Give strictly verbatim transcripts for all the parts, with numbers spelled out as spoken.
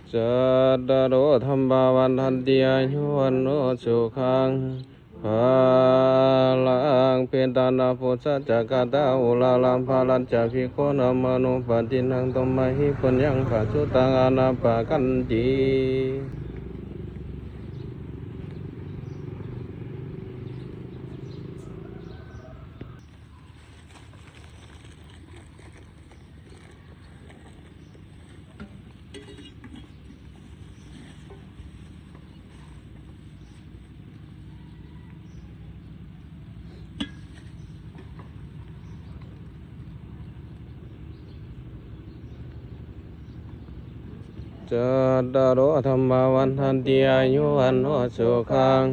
Cattāro dhammā vaḍḍhanti: āyu vaṇṇo sukhaṃ balaṃ. Petāna pūjā ca katā uḷārā balañca bhikkhūnamanuppadinnaṃ tumhehi puññaṃ pasutaṃ anappakanti. Cattāro dhammā vaḍḍhanti: āyu vaṇṇo sukhaṃ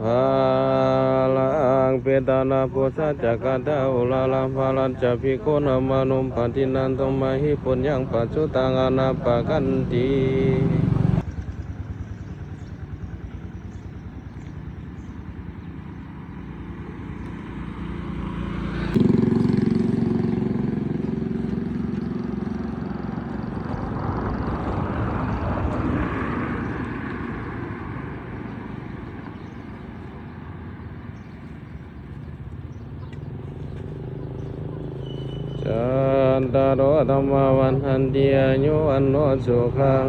balaṃ. Petāna pūjā ca katā uḷārā balañca bhikkhūnamanuppadinnaṃ tumhehi puññaṃ pasutaṃ anappakanti. Cattāro dhammā vaḍḍhanti: āyu vaṇṇo sukhaṃ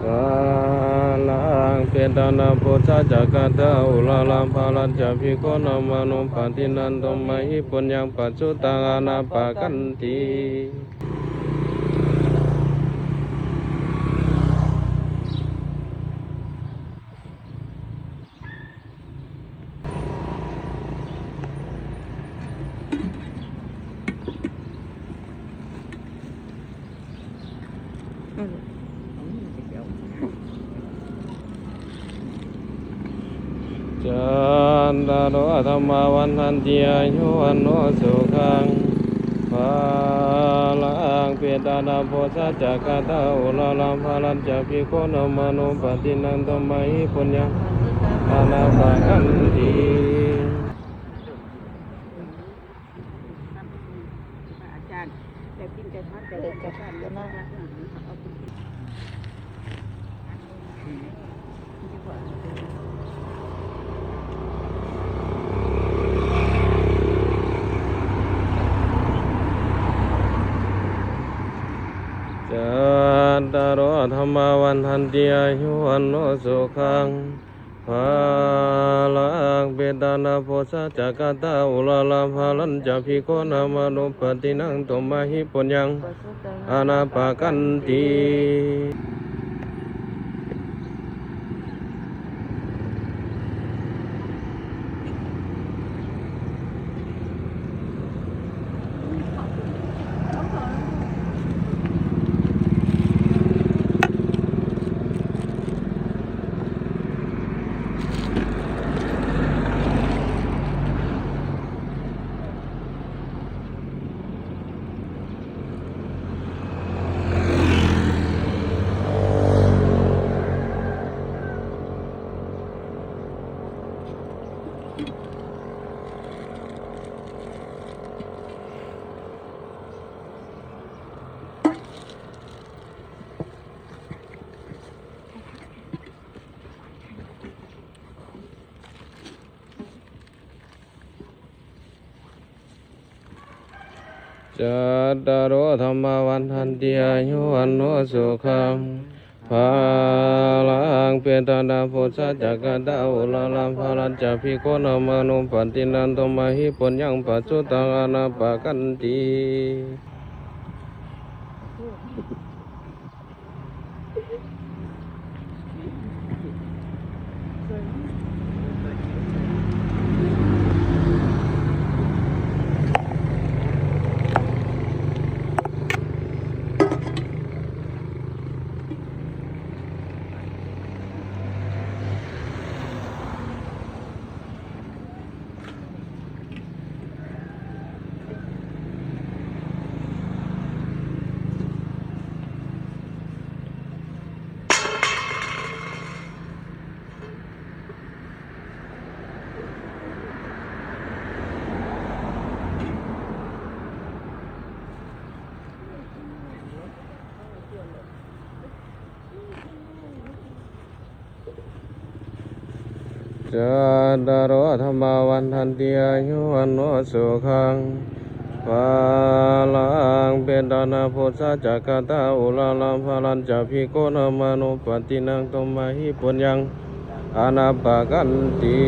balaṃ. Petāna pūjā ca katā uḷārā balañca bhikkhūnamanuppadinnaṃ tumhehi puññaṃ pasutaṃ anappakanti. จัตตาโร ธัมมา วัฑฒันติ อายุ วัณโณ สุขัง พะลัง เปตานัปโภชะ จักขันธะ อุราระ พะรัญจะ ภิกขุ ธัมมานุปัสสินัง ธัมมาหิ ปุญญัง อนัปปะกันติ อาจารย์ แต่กินแต่ทอดแต่ เออ จัด แต่ทอด นะ เอาไปกิน จัตตาโร ธัมมา วัฑฒันติ อายุ วัณโณ สุขัง พะลัง เปตานัปโภชะ จักขันธะ อุราระ พะรัญจะ ภิกขุ ธัมมานุปัสสินัง ธัมมาหิ ปุญญัง อนัปปะกันติจัตตาโร ธัมมา วัฑฒันติ อายุ วัณโณ สุขัง พะลัง เปตานัปโภชะ จักขันธะ อุราระ พะรัญจะ ภิกขุ ธัมมานุปัสสินัง ธัมมาหิ ปุญญัง ปัสสุตัง อนัปปะกันติ Cattāro dhammā vaḍḍhanti: āyu vaṇṇo sukhaṃ balaṃ. Petāna pūjā ca katā uḷārā balañca bhikkhūnamanuppadinnaṃ tumhehi puññaṃ anappakanti.